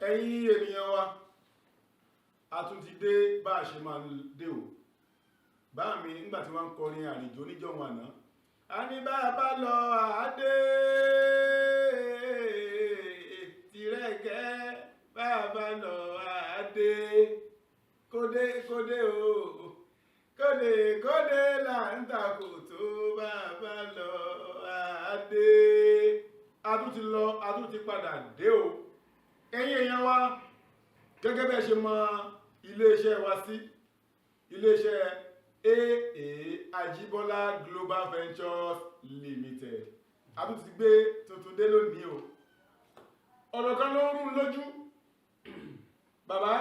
Ẹ̀yin ènìyàn wa, a tún ti dé bá a ṣe máa ń dé o. Bá mi nígbà tí wọ́n ń kọrin àrìnjó níjọ́un àná, a ní bá a bá lọ àádé tìrẹ̀kẹ́, bá a bá lọ àádé, kódé kódé o, kódé kódé là ń takò tó, bá a bá lọ àádé. A tún ti lọ, a tún ti padà dé o. Ẹ̀yin èèyàn wa, gẹ́gẹ́ bẹ́ẹ̀ ṣe mọ iléeṣẹ́ wa sí, iléeṣẹ́ AA Ajibola Global Ventures Limited, a tún ti gbé tuntun dé lónìí o. Ọ̀rọ̀ kan ló ń rún lójú bàbá.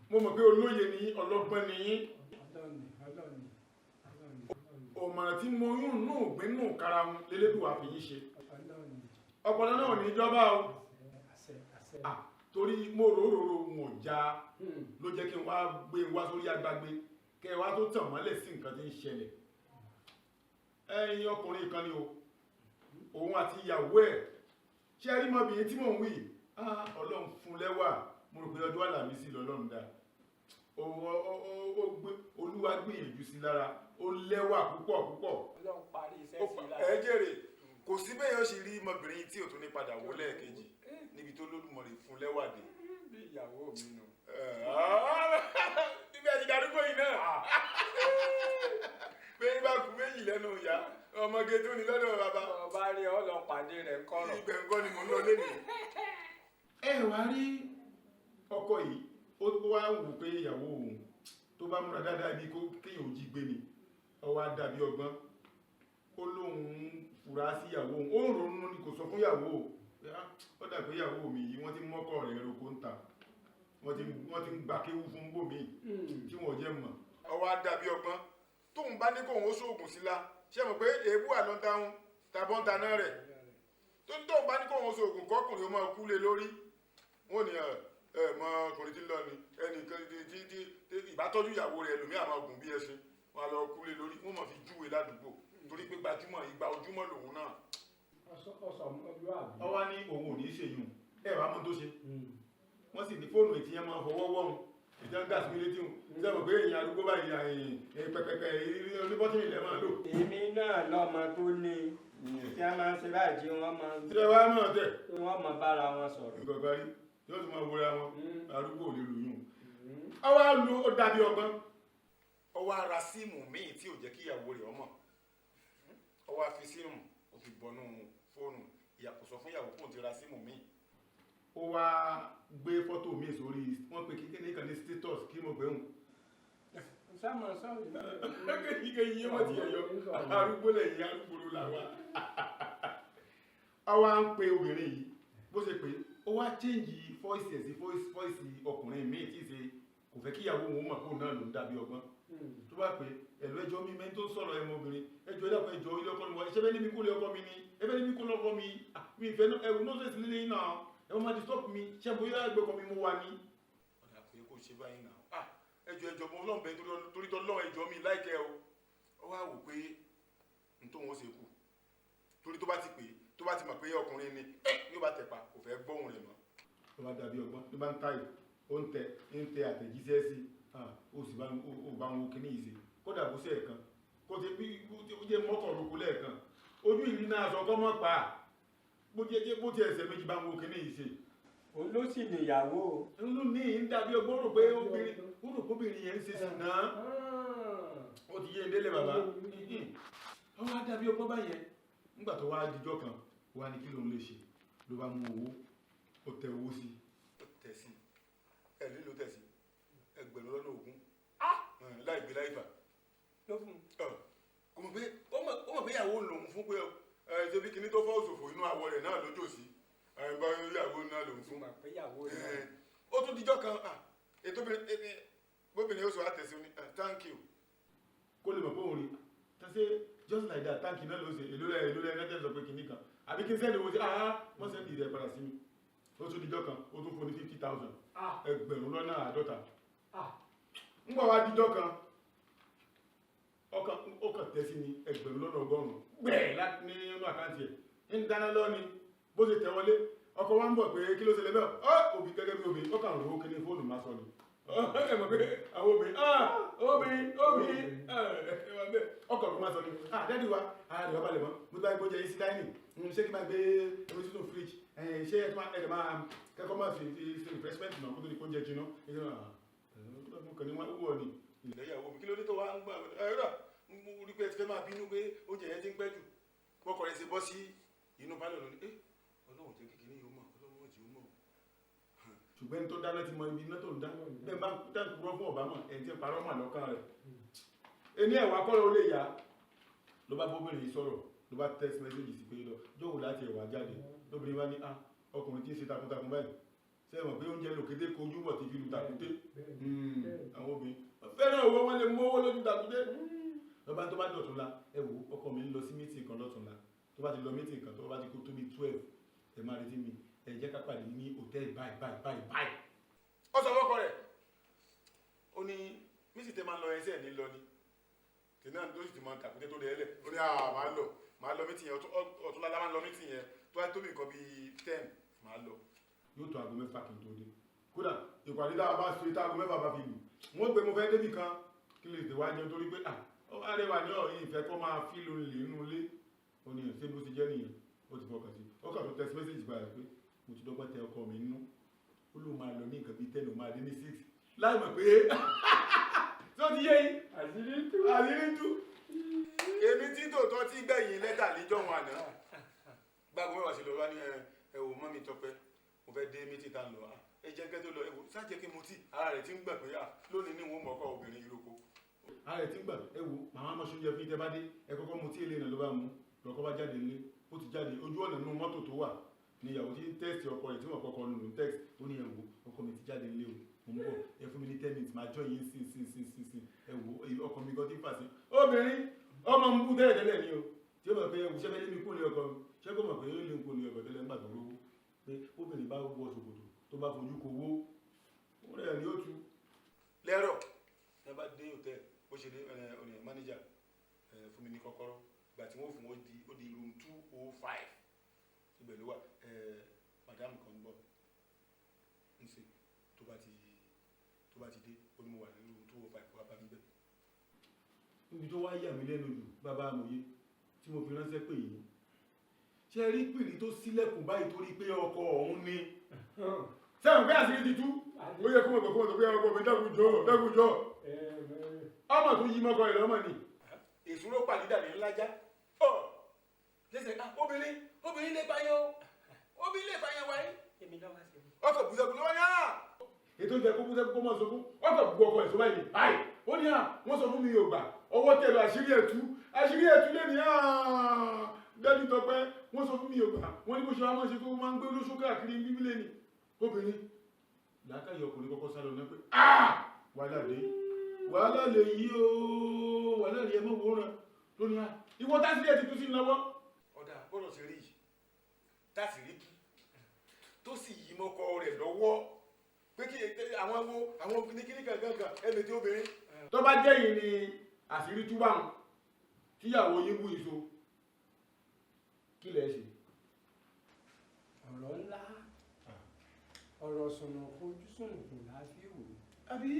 Mo mọ̀ pé olóye ni, ọlọ́gbọ́n ni yín. Ọ̀mọ̀ràn tí mo yún nù gbé nù karahun lélédùwà fi yín ṣe. Ọpọlọ náà ò ní jọba o, torí mo rò rò rò wọn ò já ló jẹ́ kí n wá gbé wá sórí agbágbé kẹ́ ẹ wá tó tàn mọ́lẹ̀ sí nǹkan tí ń ṣẹlẹ̀. Ẹ̀yin, ọkùnrin kan ni o, òun àti ìyàwó ẹ̀. Ṣé ẹ rí mọ́bìnrin tí mò ń wí? Ọlọ́run fún lẹ́wà. Mo rò pé ọjọ́ Àlàmísì lọ́lọ́run dá. Olúwa gbìyànjú sí lára, ó lẹ́wà púpọ̀ púpọ̀. Ọlọ́run parí iṣẹ́ sí lára. Ẹ jèrè, kò sí bẹ́ẹ̀ yóò ṣe rí ọmọbìnrin tí ò tún ní padà wò lẹ́ẹ̀kejì níbi tó lódùmarè fún lẹ́wà dé. Bí ìyàwó mi nù. Níbi àti darúgbó yìí náà, pé bá kú méjì lẹ́nu ìyá, ọmọge tó ní lọ́dọ̀ bàbá. Ọba rí ọ lọ pàdé rẹ̀ kọ̀rọ̀. Ibẹ̀ ńkọ́ ni mò ń lọ lẹ́nu. Ẹ wá rí ọkọ yìí, ó wá wù pé ìyàwó òun tó bá múra dáadáa bíi kó kéèyàn ò jí gbé ni. Ó wá dàbí ọgbọ́n, ó lóun fura sí ìyàwó òun, ó ń ronú ni, kò sọ fún ìyàwó o. Ó dà pé ìyàwó mi yìí, wọ́n ti mọ́kọ̀ rẹ̀ roko ń ta, wọ́n ti ń gba kéwú fún bòmíì tí wọ́n jẹ́ mọ̀. Ó wá dàbí ọgbọ́n, tóun bá ní kóun ó sóògùn sí la, ṣé mọ̀ pé èébú àlọ́ ń táwọn tàbọ̀ ń taná rẹ̀ tó ní, tóun bá ní kóun ó sóògùn kọkùnrin ó máa kú lé lórí, wọn ní ẹ ẹ mọ ọkùnrin tí ń lọ ni ẹnìkan tí tí tí ìbátọ́jú ìyàwó rẹ̀ lòmí àmọ́ gùn bí ẹṣin, wọn á lọ kú lé lórí, wọn máa fi júwe ládùúgbò torí pé gbajúmọ̀ ìgbà ojúmọ́ lòun náà. Ọsọmọlúwàbí. Ó wá ní òun ò ní í ṣèyún. Ẹ wàá mú tó ṣe, wọ́n sì ní fóònù ètí yẹn máa fọwọ́ wọ́n ìjọ ń gàsí létí wọn sẹ́wọ̀n pé èèyàn arúgbó báyìí, pẹpẹpẹ oníbọ́tìnì ilẹ̀ máa lò. Èmi náà lọ́mọ tó ní tí a máa ń ṣe báyìí tí wọ́n máa tí ẹ wá mọ̀ tẹ̀. Tí wọ́n máa bára wọn sọ̀rọ̀. Nǹkan rí tí wọ́n tún máa wúra wọn, arúgbó ò lè lò yún. Ó wá lu, ó dàbí ọgbọ́n, ó wá ra SIM míì tí ò jẹ́ kí ìyàwó rẹ̀ ọmọ. Ó wá fi SIM, ó fi bọnú fóònù, kò sọ fún ìyàwó kóun ti ra SIM míì. Ó wá gbé fọ́tò míì sórí, wọ́n pe kíkẹ́ kan ní status, kí mo pè ń. Sámọ sọ̀rọ̀. Kéyìí yé wọ́n ti yẹ yọ arúgbó lẹ́yìn arúgbó ló là wá. Ó wá ń pe obìnrin yìí, bó ṣe pé ó wá change voice ẹ̀ sí voice ọkùnrin míì tí ì ṣe, kò fẹ́ kíyàwó òun mọ̀ kóun náà ló ń dàbí ọgbọ́n. Tó bá pé ẹ̀lú, ẹjọ́ mi mẹ́ni tó ń sọ̀rọ̀, ẹmọ obìnrin, ẹjọ́ ẹ̀dàpọ̀, ẹjọ́ ilé ọkọ mi wá, ẹṣẹ́ bẹ́ẹ̀ ní mi kó lé ọkọ mi ni, ẹbẹ́ ní mi kó lọ́kọ mi. Mi ìfẹ́ ẹ̀wù nọ́ọ̀sẹ̀sì lílé náà, ẹ máa disturb mi, ṣé bóyá ẹgbẹ́ ọkọ mi mo wà ní. Ọ̀dà kò yẹ kó ṣe báyìí náà. Ẹjọ́, ẹjọ́ mo lọ́n bẹ torí tọ́ lọ́n, ẹjọ́ mi láìkẹ́ o. Ó wá wò pé n tó wọn ṣe kù, torí tó bá ti pè, tó bá ti mọ̀ pé ọkùnrin ni, ní ó bá tẹ̀pa, kò fẹ́ gbóhùn rẹ̀ mọ́. Tó bá dàbí ọgbọ́n, tó bá ń táyì, ó ń tẹ àtẹ̀jíṣẹ́ sí, ó sì bá ó bá wọn kíní yìí ṣe, kódà bó ṣe ẹ̀kan kó ti bí ó jẹ́ mọ́kàn roko lẹ́ẹ̀kan, ojú ìrì náà sọ kọ́ mọ́ pa bó ti ẹsẹ̀ méjì bá wọn kíní yìí ṣe. Òun ló sì níyàwó. Inú ní ń dàbí ọgbọ́n, rò pé obìnrin, ó rò pé obìnrin yẹn ń ṣe sí náà. Ó ti yé e délé bàbá, ó wá dàbí ọgbọ́n báyẹn. Nígbà tó wá dijọ́ kan, ó wá ní kí lòun lè ṣe, ló bá mú owó, ó tẹ owó sí, ó tẹ̀ sí ẹ lílo, tẹ̀ sí 20,000 láì gbé láì fà. Ló fún un. Kò mọ̀ pé ó mọ̀ pé ìyàwó lòun fún pé ẹ ṣe bí kinní tó fọ́ òṣòfò inú àwọ̀ rẹ̀ náà lójó sí ẹ bá ìyàwó náà lòun fún. Mọ̀ pé ìyàwó rẹ̀. Ó tún dijọ́ kan, ètò bóbìnrin yóò sọ àtẹ̀sí ní thank you, kó lè mọ̀ pé òun rí tẹ́sí. Just like that, thank you náà ló ṣe. Èló rẹ̀, èló rẹ̀ nẹ́tẹ̀ sọ pé kinní kan àbí kí n send owó sí, wọ́n send rẹ̀ padà sí mi. Ó tún dijọ́ kan, ó tún fún ní 50,000, 50,000. Ń bọ̀ wá dijọ́ kan, ọkàn ó kàn tẹ́ sí ní 100,000 gbẹ̀ẹ́ nínú account ẹ̀ ń dáná lọ́ni bó ṣe tẹ̀ wọlé. Ọkọ wa ń bọ̀ pé kí ló ṣẹlẹ̀ bẹ́ẹ̀? Ọ́ òbí gẹ́gẹ́ bí obìnrin, ó kàn rò ó kíní fóònù máa sọ ni. Ẹ mọ̀ pé àwọn obìnrin, obìnrin, obìnrin, ọkọ̀ ló máa sọ ni. Daddy wa, ara rẹ̀ wá balẹ̀ mọ́, mo ti bá gbóúnjẹ yín sí dining, ṣé kí n máa gbé omi sínú fridge? Ṣé ẹ máa kẹ́kọ̀ọ́ máa fi ṣe refreshment náà kó tó di kó jẹ jiná? Mo kàn ní wọ́n wọ̀ ni. Ilẹ̀ ìyàwó mi, kí ló dé tó wá ń gbà? Ẹ rà, mo rí pé ẹ ti fẹ́ máa bínú pé oúnjẹ yẹn ti ń pẹ́ jù. Wọ́n kọ̀ rẹ̀ ṣe bọ́ sí inú pálọ̀ lónìí. Ẹ Ọlọ́run jẹ́ kékeré yìí ó mọ̀, Ọlọ́run jẹ́ ó mọ̀. Ṣùgbọ́n ẹni tó dáná ti mọ ibi iná tó ń dá. Bẹ́ẹ̀ bá ń kúrọ́ fún ọ̀bá mọ̀, ẹni tí ń parọ́ mà lọ́kàn rẹ̀. Ẹni ẹ̀wà kọ́ ló lè yá. Ló bá bóbìnrin yìí sọ̀rọ̀, ló bá text message sí pé lọ, jọ̀wọ́ láti ẹ̀wà jáde. Lóbìnrin bá ní, ọkùnrin tí ń ṣe takuntakun báyìí. Ṣé ẹ mọ̀ pé oúnjẹ lòkété kojú bọ̀ tí fi lu tàkúté? Àwọn obìnrin fẹ́ràn owó, wọn lè mú owó lójú tàkúté. Lọ́ba tó bá dọ̀túnla, ẹ wò ọkọ mi ń lọ sí meeting kan lọ́túnla. Tó bá ti lọ meeting kan, tó bá ti kó tó bí 12, ẹ máa retí mi. Ẹ jẹ́ ká pàdé ní hòtẹ́ẹ̀lì báyìí báyìí báyìí báyìí. Ó sọ fọ́kọ rẹ̀, ó ní mísì tẹ máa ń lọ ẹsẹ̀ ní lọ ni. Tèmi náà ló sì ti máa ń tàkúté tó rẹ̀ lẹ̀. Ó ní máa lọ, máa lọ meeting yẹn, ọ̀túnla la máa ń lọ meeting yẹn. Tó bá tó bí nǹkan bíi 10, máa lọ. Yóò tó aago 6 kí n tó dé. Kódà ìpàdé tá a bá ṣe tá aago 6 bá fi lù. Wọ́n gbé mo fẹ́ débì kan kí lè tètè wá jẹun torí pé arẹwà ní ọ̀yìn ìfẹ́ kọ́ máa fi lóun lè nínú ilé. Ó ní ṣé bó ti jẹ́ nìyẹn, ó ti fọkàn sí. Ó kàn tó text message gbà pé mo ti dọ́gbọ́n tẹ ọkọ mi nínú. Ó lóun máa lọ ní nǹkan bíi 10, òun máa dé ní 6. Láì mọ̀ pé tí ó ti yé yín. Àṣírí tú. Àṣírí tú. Èmi tí tòótọ́ tí gbẹ̀yìn lẹ́tà níjọ́ wọn àná. Gbàgbọ́ mẹ́wàá sí lọ wá ní ẹ wò mọ́mí Tọ́pẹ́, mo fẹ́ dé mítì tá ń lọ. Ẹ jẹ́ kẹ́ tó lọ, ẹ wò sáà jẹ́ kí mo tì. Ara rẹ̀ ti ń gbà pé lónìí ní wọn mọ̀ọ́kọ́ obìnrin yìí lóko. Ara rẹ̀ ti ń gbà, ẹ wò màmá ọmọ ṣoúnjẹ fún ìtẹ́ bá dé, ẹ kọ́kọ́ mu tí èlé náà ló bá mu. Lọ́kọ́ bá jáde nílé, ó ti jáde ojú ọ̀nà nínú mọ́tò tó wà ní ìyàwó tí ń tẹ́sì ọkọ rẹ̀ tí wọ́n kọ́kọ́ nù text. Ó ní ẹ wò ọkọ mi ti jáde nílé o, mo ń bọ̀, ẹ fún mi ní 10 minutes, máa jọ yín sí sí sí sí sí. Ẹ wò ọkọ mi gan ti ń fà sí. Obìnrin ọmọ ń bú tẹ́lẹ̀ tẹ́lẹ̀ ni o, tí ó mọ̀ pé ẹwù ṣẹ́fẹ́ lé mi kú lé ọkọ mi, ṣé kò mọ̀ pé ó lé mi kú lé ọkọ tẹ́lẹ̀ nígbà tó rówó. Pé obìnrin bá wọ ṣòkòtò tó bá fojú kò wó, ó rẹ̀ ni ó tu. Lẹ́rọ̀ ní bá dé hòtẹ́ẹ̀lì, bó ṣe dé ọ̀nà mánéjà fún mi ní kọ́kọ́rọ́. Ìgbà tí wọ́n fún wọn ó di room 205. Ibẹ̀ ló wà. Madam kan ń bọ̀ ń ṣe tó bá ti dé, ó ní mo wà ní room 205, wá bá mi bẹ̀. Níbi tó wá yà mí lẹ́nu jù, bàbá amòye tí mo fi ránṣẹ́ pè yín. Ṣé rí pìrì tó ṣílẹ̀kùn báyìí torí pé ọkọ òun ni? Sẹ́wọ̀n pé àṣírí ti tú. Ó yẹ kó mọ̀ kó mọ̀ pé ọkọ mi dákun jọ̀ọ́, dákun jọ̀ọ́. Ọmọ tó yí mọ́kọ rẹ̀ lọ́mọ ni. Èṣù ló pàdé dàní ńlájá. Ọ lẹ́sẹ̀ obìnrin, obìnrin lè bá yẹn o, obìnrin lè bá yẹn wáyé. Èmi lọ́wọ́ sí mi. Ọkọ̀ bùsẹ̀kù ló wá ní à. Ètò ìjẹ́ kó bùsẹ̀kù kó mọ̀ sọkún. Ọkọ̀ bu ọkọ̀ èso báyìí. Báyìí. Ó ní à, wọ́n sọ fún mi yóò gbà. Ọwọ́ tẹ̀ lọ àṣírí ẹ̀tú. Àṣírí ẹ̀tú lé ní à. Daddy Tọ́pẹ́, wọ́n sọ fún mi yóò gbà. Wọ́n ní bó ṣe wá máa ṣe tó máa ń gbé olóṣó káàkiri bíbí lé ní. Obìnrin, làákàyè ọkùnrin kọ́kọ́ sálọ ní pé, wàhálà dé. Wàhálà lè yí o, wàhálà lè mọ̀ wòran. Lónìí à, ìwọ tásìrì ẹ̀ ti tú sí lọ́wọ́. Ọ̀dà gbọ́dọ̀ ṣe rí yìí, tásìrì tú, tó sì yí mọ́kọ rẹ̀ lọ́wọ́. Pé kí àwọn wo, àwọn kíníkíní kankan ẹ̀mí tí obìnrin. Tó bá jẹ́ yìí ni àṣírí tú bá wọn, tíyàwó yín bú ìṣó, kí lẹ ṣe? Ọ̀rọ̀ ńlá, ọ̀rọ̀ sùnùkùn ojú sùnùkùn la fi wò. Àbí?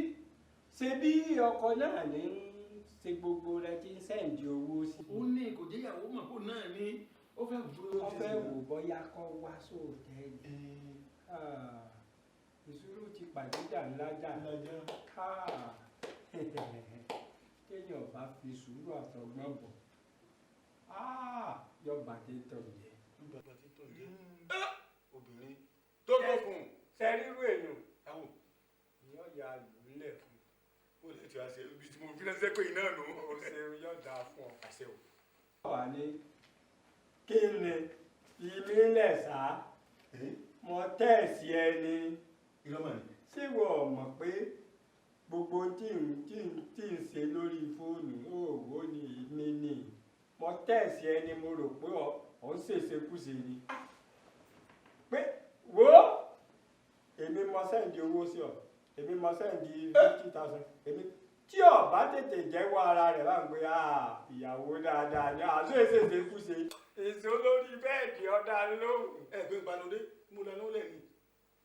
Ṣé bí ọkọ náà ní ń ṣe gbogbo rẹ̀ tí ń sẹ́ǹdì owó sí? Ó ní kò jẹ́ ìyàwó mọ̀ kó náà ní ó fẹ́ dúró. Ó fẹ́ wò bóyá kó wá sóòtẹ́ẹ̀lì. Ìṣòro ti pàdé dà ńlá jà. Téèyàn bá fi sùúrù àtọgbọ́n bọ̀, yọ bàtẹ́ tọ̀ jẹ́. Bàtẹ́ tọ̀ jẹ́. Obìnrin tó gbọ́ fún un. Ṣé rírú èèyàn? Àwò. Ìyọ́ ya lù ú lẹ̀ fún. Ó lè ti wá ṣe ibi tí mo fi ránṣẹ́ pé iná nù. Ó ṣe yọ̀ dáa fún ọ. Àṣẹ o. Wà ní kí ni ìmílẹ̀ sá? Mo tẹ̀sí ẹni. Irọ́ mà ní. Ṣé wọ́n mọ̀ pé gbogbo tí ń ṣe lórí fóònù òwò ni èmi ni? Mo tẹ̀sí ẹni, mo rò pé ọ̀ ń ṣèṣekúṣe ni. Pé wo èmi mo sẹ́ǹdì owó sí ọ, èmi mo sẹ́ǹdì 50,000, èmi tí ó bá tètè jẹ́wọ́ ara rẹ̀ bá ń pè ìyàwó dáadáa ni àṣọ ìṣèṣekúṣe. Èso lórí bẹ́ẹ̀dì ọ̀dà lóhùn. Ẹ gbé ìpanudé. Mo lanú lẹ̀ ni.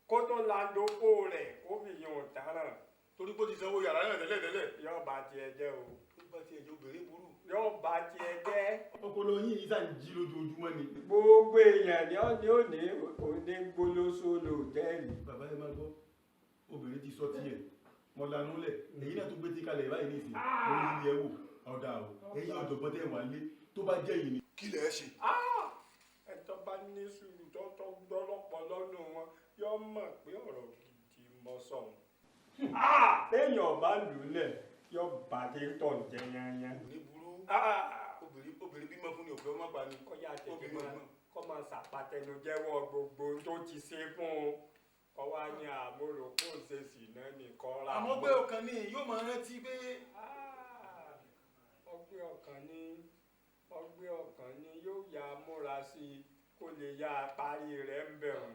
Kó tó landoko rẹ̀ kó fi yan ọ̀daràn. Torí pé ó ti sanwó yàrá náà tẹ́lẹ̀ tẹ́lẹ̀. Yóò bá tiẹ̀ jẹ́ o. Tó bá tiẹ̀ jẹ́, obìnrin burú. Yóò bá tiẹ̀ jẹ́. Ọpọlọ yín yìí sàn jí lójoojúmọ́ ni. Gbogbo èèyàn ni ó ní ó ní òní gbólóṣó lòtẹ́ẹ̀lì. Bàbá, ẹ máa gbọ́, obìnrin ti sọ tiẹ̀, mo lanú lẹ̀, èyí náà tó gbé tí kalẹ̀ báyìí nísìnyí mo ní ilé ẹ wò ọ̀dà o. Ẹ̀yin ọ̀jọ̀gbọ́n tẹ̀ wá lé, tó bá jẹ́ yìí ni, kí lẹ̀ ṣe? Ẹ tó bá ní sùúrù tó tó gbọ́lọ́pọ̀ lọ́nà wọn yóò mọ̀ pé ọ̀rọ̀ gidi mọ́ sọ̀hún. Téèyàn bá lù ú lẹ̀, yóò bá dé tọ̀ jẹ yanyan. Kò ní burú. Obìnrin bímọ fún ni òfin ọmọ pa ni. Kọ́yà tètè Obìnrin máa mọ̀. Kọ́ máa ṣàpàtẹnujẹ́wọ́ gbogbo ohun tó ti ṣe fún un, kọ́ wá ní àmúrò kó ń ṣe sì náà nìkan ra. Àmọ́ pé ọkàn ni yóò máa rántí pé Ọgbẹ́ ọkàn ni, ọgbẹ́ ọkàn ni, yóò ya múra sí i kó lè ya parí rẹ̀ ń bẹ̀rù.